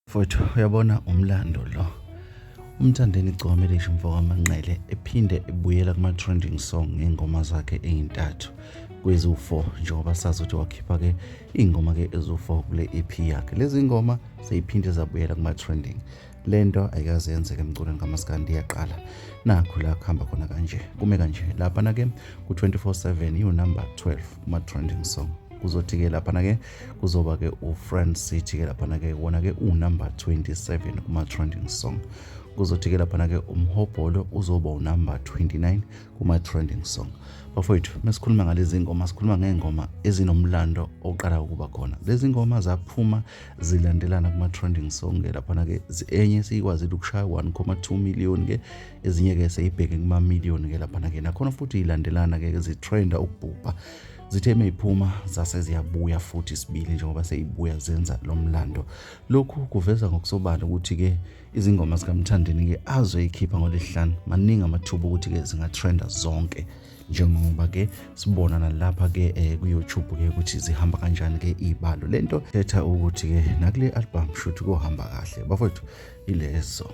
Mfowethu uyabona umlando lo. UMthandeni Igcokama Elisha umfo kaManqele ephinde ebuyela kuma-trending song ngey'ngoma zakhe ey'ntathu kweziwu-4 njengoba sazi ukuthi wakhipha-ke iy'ngoma-ke eziwu-4 kule EP yakhe. Lezi ngoma seyiphinde zabuyela kuma-trending. Le nto ayikaze yenzeke emculweni kamaskandi iyaqala. Nakhu la kuhamba khona kanje. Kume kanje laphana-ke ku-24/7 iwunumber 12 kuma-trending song. Kuzothi-ke laphana-ke kuzoba-ke u-Friend City-ke laphana-ke wona-ke uwunumber 27 kuma-trending song. Kuzothi-ke laphana-ke umhobholo uzoba unumber 29 kuma-trending song. Bafowethu, mesikhuluma ngalezi ngoma sikhuluma ngey'ngoma ezinomlando oqala ukuba khona. Lezi ngoma zaphuma zilandelana kuma-trending song-ke laphana-ke enye siyikwazile ukushaya 1,2 million-ke ezinye-ke seyibheke kuma-million-ke laphana-ke nakhona futhi ilandelana-ke zitrenda ukubhubha. Zithe meyiphuma zase ziyabuya futhi isibili njengoba seyibuya zenza lo mlando. Lokhu kuveza ngokusobala ukuthi-ke izingoma zikaMthandeni-ke azoyikhipha ngoLwesihlanu maningi amathuba ukuthi-ke zingatrenda zonke njengoba-ke sibona nalapha-ke ku-YouTube-ke ukuthi zihamba kanjani-ke iy'balo. Le nto ithetha ukuthi-ke nakule album shuthi kuyohamba kahle. Bafowethu ilezo.